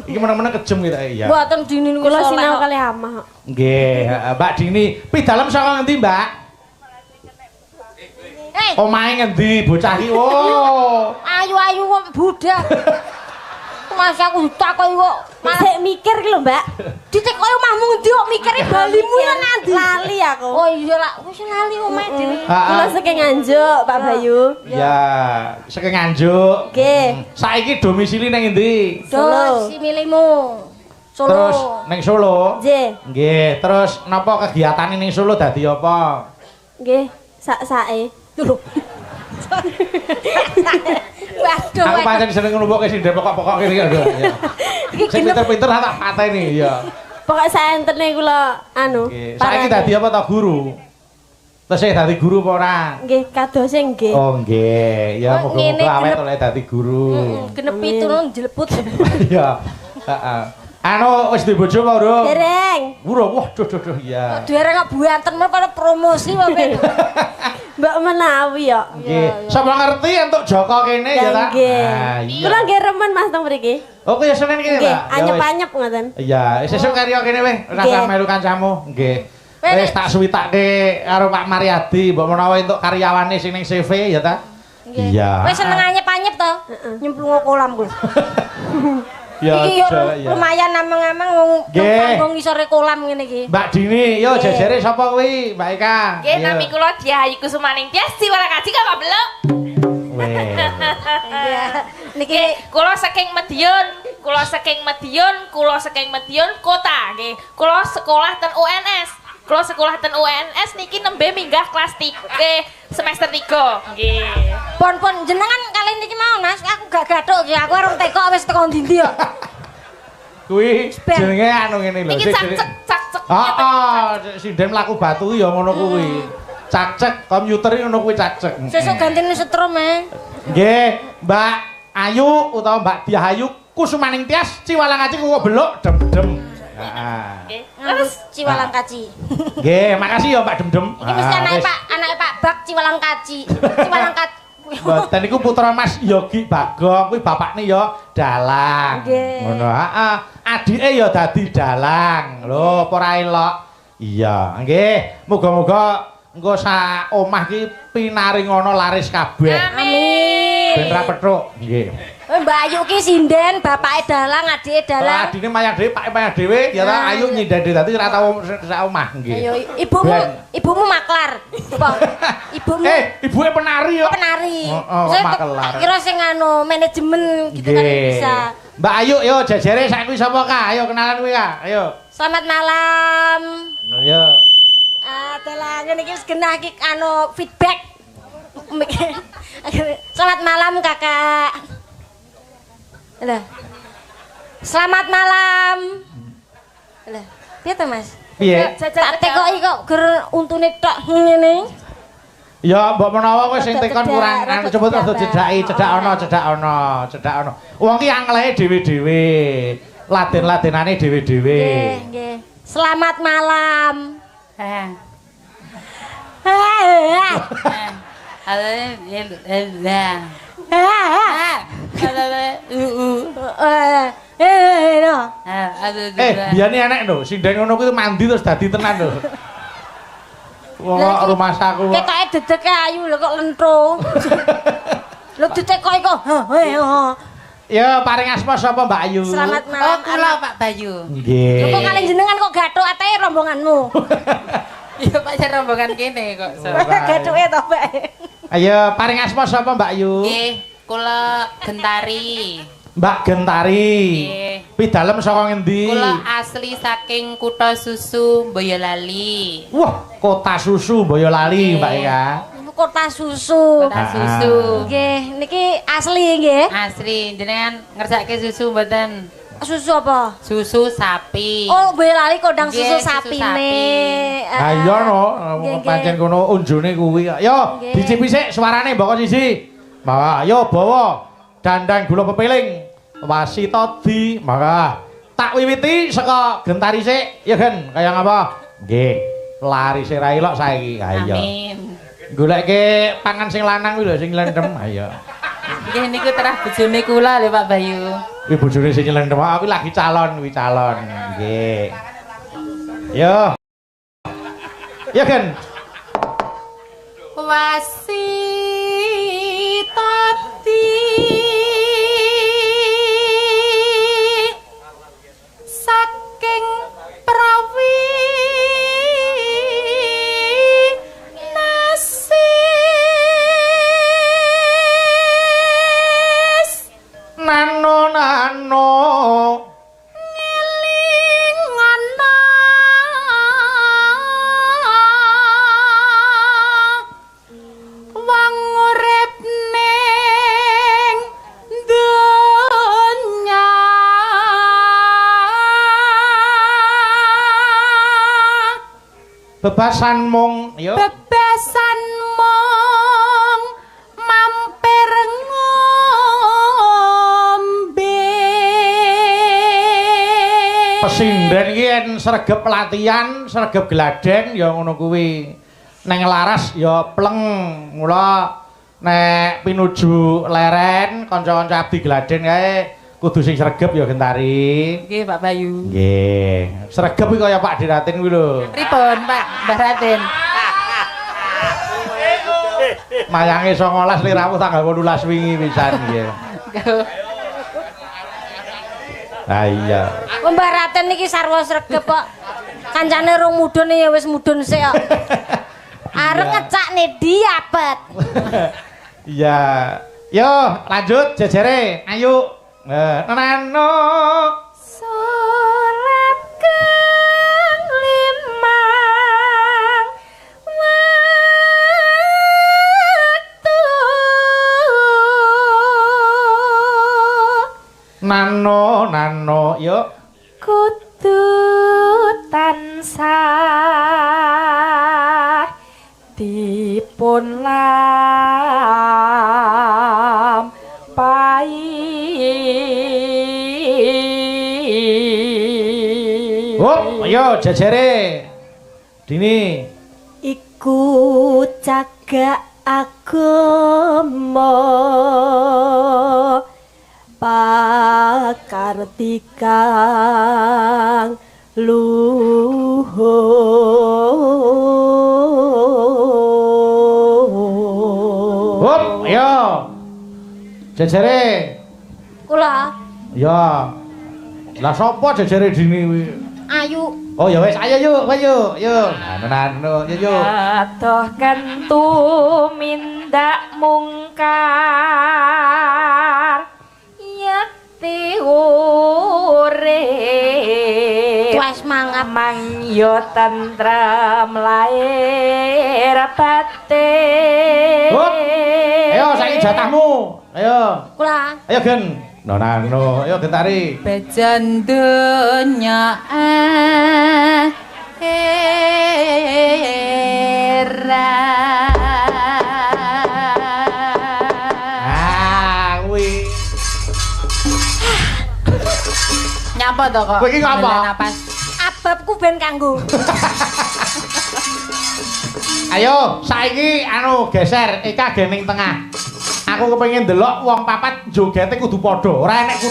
Iki meneng-meneng kejem ketoke ya. Mboten Dini niku kula sinau kalih amah kok. Nggih, Mbak Dini. Pidalem saka ngendi, Mbak? Omahe ngendi bocah iki? Oh. Ayu-ayu kok budak. Mas aku ditakoki kok malah sik mikir ki lho, Mbak. Ditekoki omahmu ngendi kok mikire balimu lho nandi. Lali aku. Oh iya lah, wis lali omahe dhewe. Kula saking Nganjuk, Pak Bayu. Ya, saking Nganjuk. Nggih. Saiki domisili ning endi? Solo. Domisilimu. Solo. Terus ning Solo? Nggih. Nggih, terus napa kegiatane ning Solo dadi apa? Nggih, sak-sake. Lho. Waduh. Aku pancen seneng nglumpukke sinden pokok-pokok kene iki. Sing pinter-pinter tak pateni ya. Pokoke saentene kula anu. Saiki dadi apa ta guru? Tesih dadi guru apa ora? Nggih, kadose nggih. Oh nggih. Ya muga-muga awet oleh dadi guru. Heeh, genep 7 ngono njleput. Iya. Heeh. Anu wis duwe bojo apa urung? Dereng. Urung. Wah, duh duh duh iya. Dereng kok buanten pada promosi apa. Mbak menawi ya. Nggih. Sapa ngerti entuk Joko kene ya ta? Nah, iya. Kula nggih remen Mas teng mriki. Oh, ya Senin kene ta? Nggih, anyep-anyep ngoten. Iya, sesuk karya kene weh, rasah melu kancamu. Nggih. Wis tak suwitake karo Pak Mariadi, mbok menawa entuk karyawane sing ning CV ya ta? Iya. Wis seneng anyep-anyep to. Nyemplung kolam kuwi. Ya, iki yo lumayan ameng-ameng wong panggung ngisore kolam ngene iki. Mbak Dini, yo jejere sapa kuwi, Mbak Eka? Nggih, nami kula Diah Ayu Kusumaning Tias Ciwalakaji Kak Beluk. Weh. Niki kula saking Madiun, kula saking Madiun, kula saking Madiun kota nggih. Kula sekolah ten UNS. Kula sekolah ten UNS niki nembe minggah kelas 3 semester 3 nggih. Pon-pon jenengan kali niki mau Mas, aku gak gathuk iki, aku arep tekok wis teko ndi-ndi kok. Kuwi jenenge anu ngene lho. Niki cak-cek cak-cek. Heeh, sinden mlaku batu ya ngono kuwi. Cak-cek komputer iki ngono kuwi cak-cek. Sesuk gantine setrum e. Nggih, Mbak Ayu utawa Mbak Diah Ayu Kusumaning Tias Ciwalangkaci kok beluk dem-dem. Heeh. Terus Ciwalangkaci. Nggih, makasih ya Mbak Dem-dem. Iki mesti anake Pak, anake Pak Bak Ciwalangkaci. Ciwalangkaci. Mboten niku putra Mas Yogi Bagong, kuwi bapakne ya dalang. Ngono, heeh. Adike ya dadi dalang. Lho, apa ora elok? Iya, nggih. Muga-muga engko sak omah iki pinaringono laris kabeh. Amin. Ben ra petruk. Nggih. Mbak Ayu ki sinden, bapake dalang, adike dalang. Adine mayang dhewe, pake mayang dhewe, ya ta Ayu nyinden dhewe dadi ora tau sak omah nggih. Ayo ibumu, ibumu maklar. Apa? Ibumu. Ibuke penari yo. Penari. Heeh, makelar. Kira sing anu manajemen gitu kan bisa. Mbak Ayu yo jejere sak kuwi sapa Kak? Ayo kenalan kuwi Kak. Ayo. Selamat malam. Ayo. Dalah ngene iki wis genah iki anu feedback. Selamat malam Kakak. Lah. Selamat malam. Lah, piye to Mas? Piye? Tak tekoki kok ger untune tok ngene. Ya mbok menawa kowe sing tekon kurang anu coba terus cedhaki, cedhak ana, cedhak ana, cedhak ana. Wong ki anglehe dhewe-dhewe. Laden-ladenane dhewe-dhewe. Nggih, nggih. Selamat malam. Heh. Biyane enek lho, sinden ngono kuwi mandi terus dadi tenan lho. Wong rumahsaku. Ketoke dedeke ayu lho kok lentro. Lho ditekoki kok. Ya paring asma sapa Mbak Ayu? Selamat malam. Oh, kula Pak Bayu. Nggih. Lho kok kali jenengan kok gathuk ateke rombonganmu. Ya Pak rombongan kene kok. Gathuke to, Pak. Ayo paring asma sapa Mbak Ayu? Nggih, kula Gentari. Mbak Gentari. Nggih. Pidalem saka ngendi? Kula asli saking Kutha Susu Boyolali. Wah, Kota Susu Boyolali, Mbak Eka. Kota Susu. Kota Susu. Nggih, niki asli nggih. Asli, jenengan ngersake susu mboten? Susu apa? Susu sapi. Oh, Boyolali kondang susu sapine. Ha iya no, pancen kono unjune kuwi. Yo, dicipi sik suarane mbok siji. Maka ayo bawa dandang gula pepiling. Wasita di, maka tak wiwiti saka Gentari sik. Ya Gen, kaya ngapa? Nggih, lari sik ra ilok saiki. Ha iya. Amin. Goleke pangan sing lanang kuwi lho sing nylendem. Ha iya. Nggih niku terah bojone kula lho Pak Bayu. Kuwi bojone sing nylendem, aku lagi calon kuwi calon. Nggih. Yo. Ya Gen. Wasita di saking prawi nano nano ngeling ana wong urip ning donya bebasan mung yo bebasan mung mampir ngombe. Pesinden iki yen sregep latihan, sregep gladeng ya ngono kuwi. Neng laras ya pleng. Mula nek pinuju leren kanca-kanca abdi gladeng kae kudu sing sregep ya Gentari. Nggih Pak Bayu. Nggih. Sregep iki kaya Pak Diratin kuwi lho. Pripun Pak Mbah Ratin? Mayange 19 li rawuh tanggal 18 wingi pisan nggih. Ah iya. Mbah Raten niki sarwa sregep kok. Kancane rung mudhun ya wis mudhun sik kok. Arep ngecakne diapet. Iya. Yo, lanjut jejere. Ayo. Nano. Salat kang limang wektu. Nano, nano, yuk. Kudu tansah dipun lampahi. Hop, ayo jejere. Dini. Iku cagak agama pakartikang luhur. Hop, ayo. Jejere. Kula. Ya. Lah sapa jejere Dini kuwi? Ayu. Oh ya wis, ayo yuk, ayo, yuk. Nano, yo yuk. Adoh kentu mindak mungkar yekti urip. Wes mangap mangyo tentrem lahir batin. Hup. Ayo saiki jatahmu. Ayo. Kula. Ayo Gen. Nano, ayo Gentari. Bejan donya akhirat. Ah, kuwi. Nyapa to kok? Kowe iki ngapa? Ababku ben kanggo. Ayo, saiki anu geser Eka gening tengah. Aku kepengin ndelok wong papat jogete kudu padha. Ora enek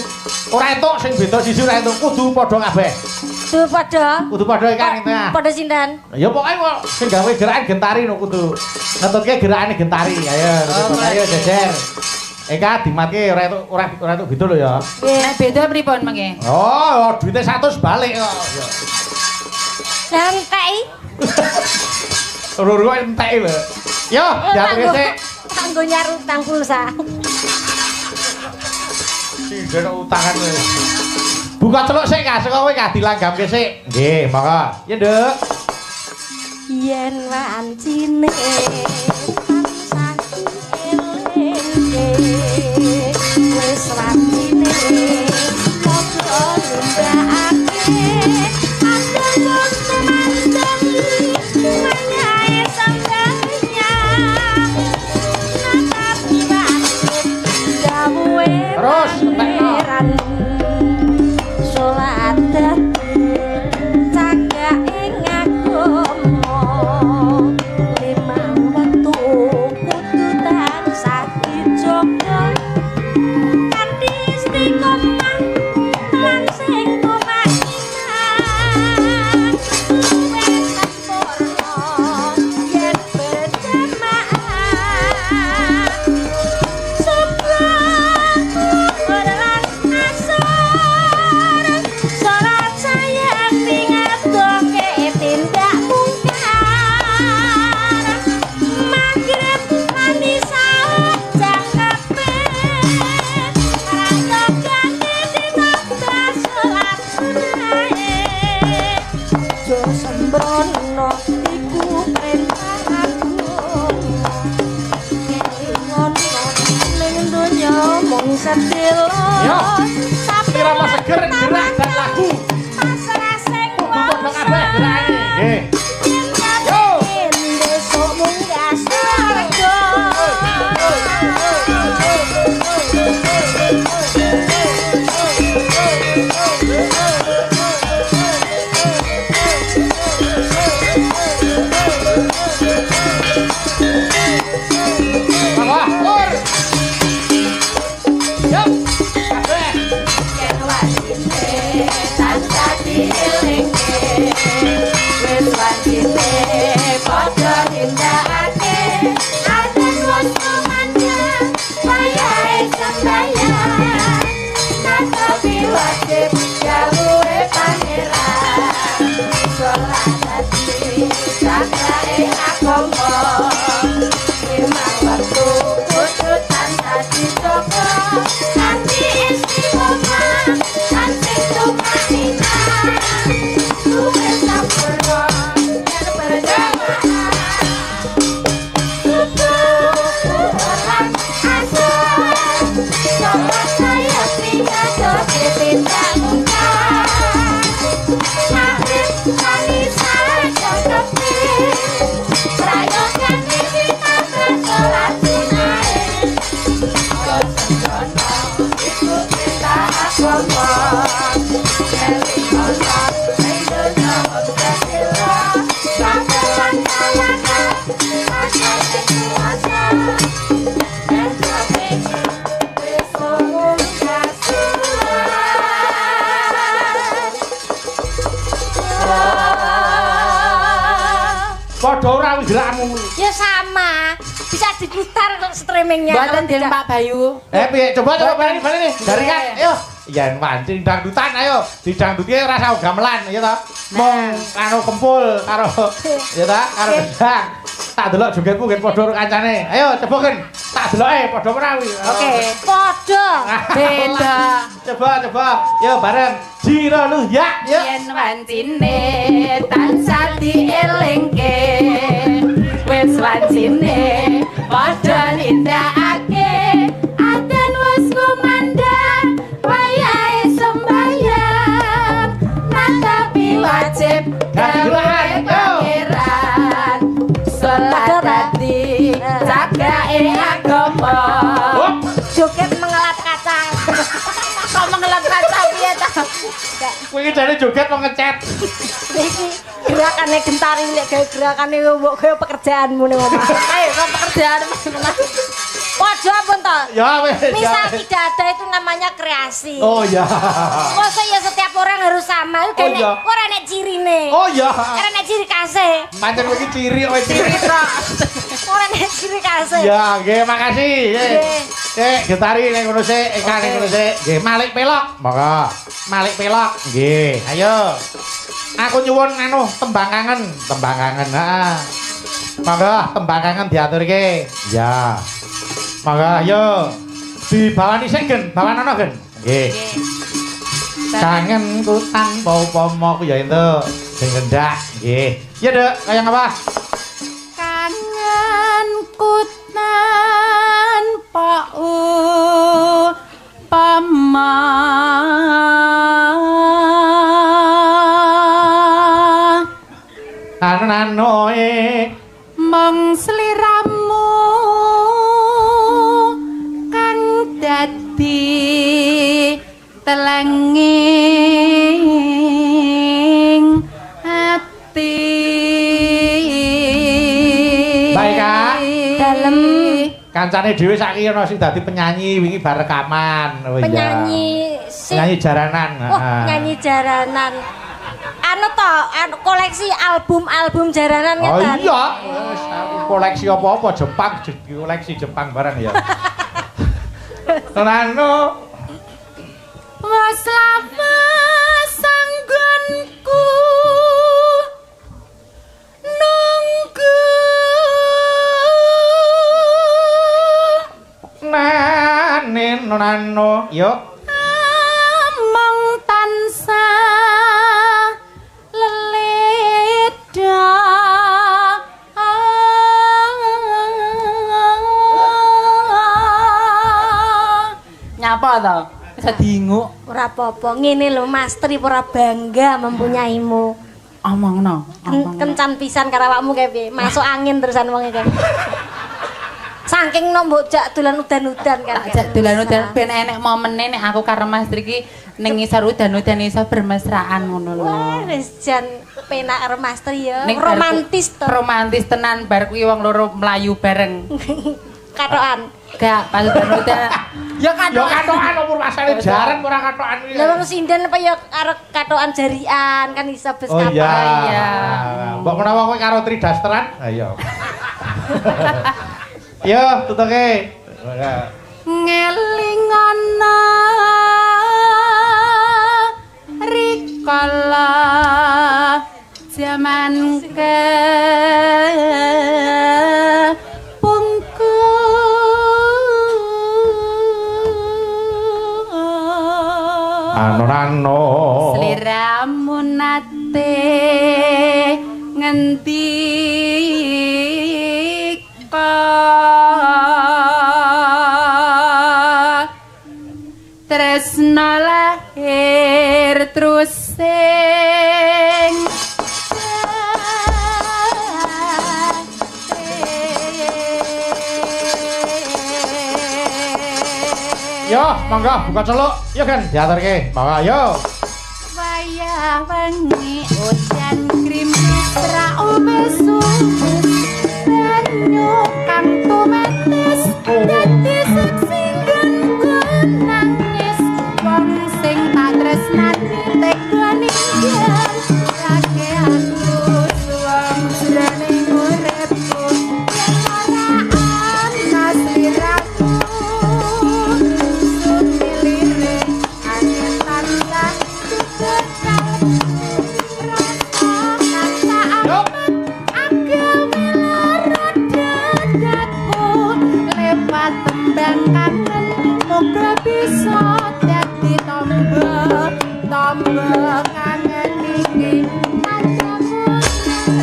ora entuk sing beda sisi ora entuk, kudu padha kabeh. Kudu padha. Kudu padha Eka ning tengah. Padha sinten? Ya pokoke kok sing gawe gerakan Gentari no kudu ngetutke gerakane Gentari. Ayo, ayo jejer. Eka dimatke ora entuk ora entuk beda lho ya. Nek beda pripun mengke? Oh, duite 100 balik kok. Lah enteki. Loro kok enteki lho. Yo, diaturke sik. Kanggo nyar utang pulsa. Sing utangan kowe. Buka celuk sik Kak, saka kowe Kak dilanggamke sik. Nggih, monggo. Ya, Nduk. Yen wancine tansah elingke wis wancine padha nundakake adem wong tumandang manyae sampeyan natapi wajib dawuhe terus pangeran salat dadi cagak ing agama limang wektu kudu tansah dijaga kanthi istiqomah lan sing tumaninah luwih sempurna yen berjamaah subuh lan asar salat sayang tingadoke tindak mungkar magrib lan isya jangkepe prayogane ditambah salat sunahe aja sembrono iku perintah agama kelingono ning donya mung sedelo. Yo. Irama seger gerak dan lagu. Pasrah sing Kudu padha kabeh gerakane. Nggih. Yo. Besok munggah surga. Monggo, tur. Yo. Kabeh. Yen wancine tansah dielingke wis wancine padha nindakake aten wong Suaramu. Ya sama. Bisa diputar streamingnya. Mboten den Pak Bayu. Piye? Coba coba balik balik nih. Jaringan, ayo. Yen pancing dangdutan ayo. Didangdutke ora usah gamelan ya ta. Mong anu kempul karo ya ta, karo gendang. Tak delok jogetmu gen padha karo kancane. Ayo coba gen. Tak deloke padha ora kuwi. Oke, padha. Beda. Coba coba. Yo bareng. Jiro lu ya, yo. Yen wancine tansah dielingke. Wis wancine padha nindakake. Adan wis kumandhang wayahe sembayang. Natapi wajib gawe pangeran. Salat dadi cagake agama. Joget mengelap kacang. Kok mengelap kacang piye ta? Kowe iki jane joget mau ngecet. Iki gerakane gentari lek gawe gerakane mbok gawe pekerjaanmu ning omah. Ayo kok pekerjaan. Padha pun to. Ya wis. Misal tidak ada itu namanya kreasi. Oh ya. Masa ya setiap orang harus sama. Iku Oh, iya. ora nek cirine. Oh ya. Ora nek ciri khase. Pancen kowe iki ciri kowe ciri. Ora nek ciri khase. Ya, nggih makasih. Nggih. Nggih. Sik, getari ning ngono sik, Eka ning ngono sik. Nggih, Malik Pelok. Monggo. Malik Pelok. Nggih, ayo. Aku nyuwun anu tembang kangen, tembang kangen. Heeh. Monggo tembang kangen diaturke. Ya. Monggo ayo. Dibawani sik, Gen. Bawanana, Gen. Nggih. Kangenku tanpa upama ku ya entuk. Sing kendhak. Nggih. Ya, Dek, kaya ngapa? Kangenku tanpa upama. Ananoe Mong sliramu kang dadi telenging ati. Baik, Kak. Dalem. Kancane dhewe saiki ana sing dadi penyanyi wingi bar rekaman. Oh iya. Penyanyi sing Penyanyi jaranan. Wah, penyanyi jaranan. Anu to, anu koleksi album-album jaranan Oh ngeten. iya, wis aku koleksi apa-apa Jepang, koleksi Jepang barang ya. Nano Wes lawas anggonku nunggu nane nano yo among tansah leleda. Nyapa to? Bisa diinguk. Ora apa-apa, ngene lho Mas Tri ora bangga mempunyaimu. Omongno, omongno. Kencan pisan karo awakmu kae piye? Masuk angin terusan wong iki. Saking no mbok jak dolan udan-udan kan. Tak jak dolan udan ben enek momene nek aku karo Mas Tri iki ning ngisor udan-udan iso bermesraan ngono lho. Wah, wis jan penak karo Mas Tri ya. Ning bar Romantis to. Romantis tenan bar kuwi wong loro mlayu bareng. Katokan. Gak pas udan-udan. Ya Yo katokan. katokan umur rasane jaran ora katokan kuwi. Lah wong sinden apa ya karo katokan jarian kan iso bes Oh iya. Iya. Mbok menawa kowe karo Tridasteran? Ayo. Yo, tutuke. Ngelingana rikala jaman kepungkur. Ano nano. Sliramu nate ngendika tresna lahir terus sing Yo, monggo buka celuk. Yo kan diaturke. Monggo yo. Wayah wengi udan grimis ra wis banyu kang tumetes dadi seksi nggonku nangis wong sing tak tresnani tega ninggal lagi aku wong jroning uripku. kangen muga bisa dadi tombo tombo kangen iki kancamu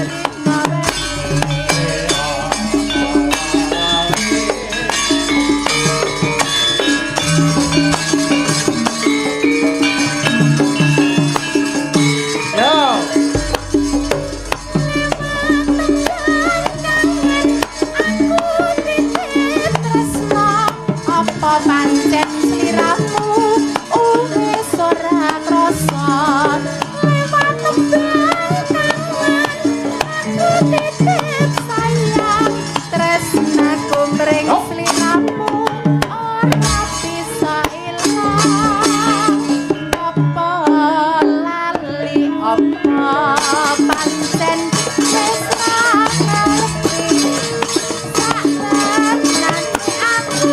rino wengi. Yo. Apa pancen sliramu wis ora krasa lewat tembang kangen aku titip sayang tresnaku mring sliramu ora bisa ilang. Apa lali apa pancen wis ra ngerti sakrenane aku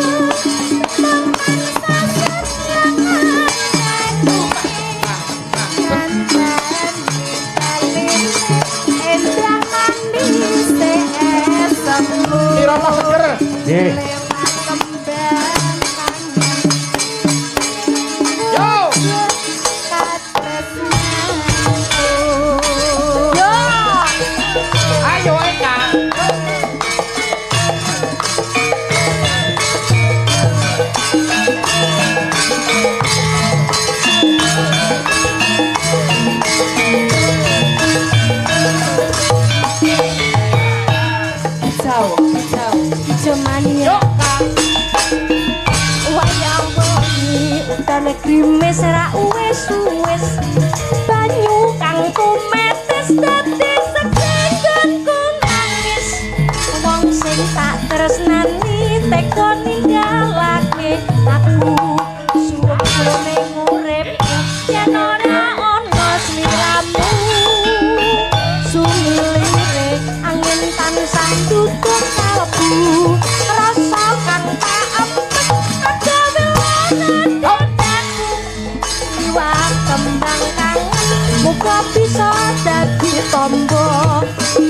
mung tansah setya ngenteni ngenteni baline endah manise esemu Irama seger. Nggih. lewat kembang kangen Yo. katresnanku. Yo. Ayo Eka. Hijau, hijau, hijau mania. Yo, Kak. Wayang wengi udan grimis ra uwis-uwis. Banyu kang tumetes dadi segenggonku nangis. Wong sing tak tresnani tega ninggalake aku. Suwun ning uripku yen ora ana sliramu. Sumilire angin tansah tutup kalbu. Rasa kang tak empet agawe lara dadaku. Liwat kembang kangen muga bisa dadi tombo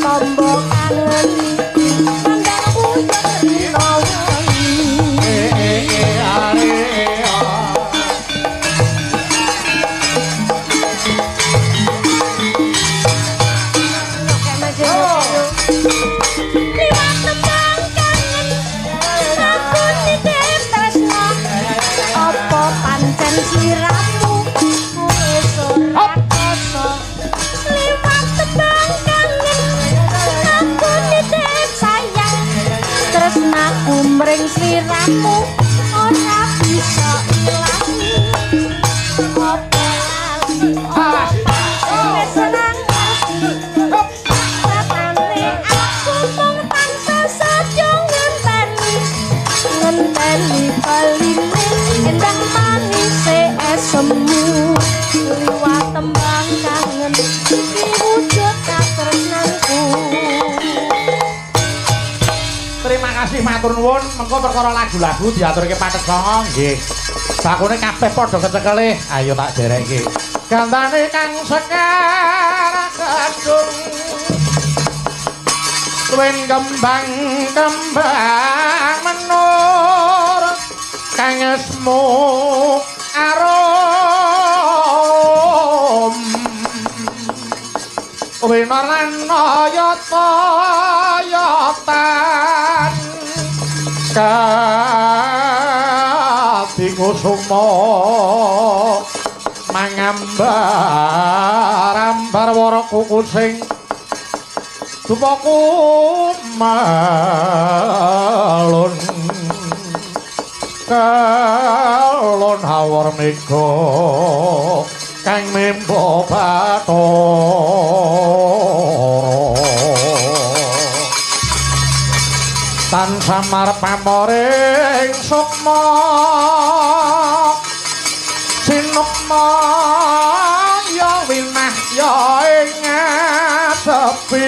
tombo kangen iki mandang uyut rino wengi. Are. Liwat tembang kangen aku nitip tresno. Apa pancen sliramu wis ora krasa. Liwat tembang kangen aku nitip sayang tresnaku mring sliramu ora bisa ilang. Apa lali apa pancen wis ora ngerti. Tatane aku mung tansah setya ngenteni ngenteni baline endah manise esemu. Liwat tembang kangen iki wujud katresnanku. Terima kasih matur nuwun. Mengko perkara lagu-lagu diaturke pathet sanga nggih. Bakune kabeh padha kecekele. Ayo tak derekke. Gandane kang sekar kadung tuwin kembang kembang menur kang esmu arum winar lan yata-yatan kadingusuma mangambar ambar wara kuku sing dupaku malun kalon hawar mega kang membo bathara tansah marep pamoring sukma sinukma ya winah ya ing ngadepi.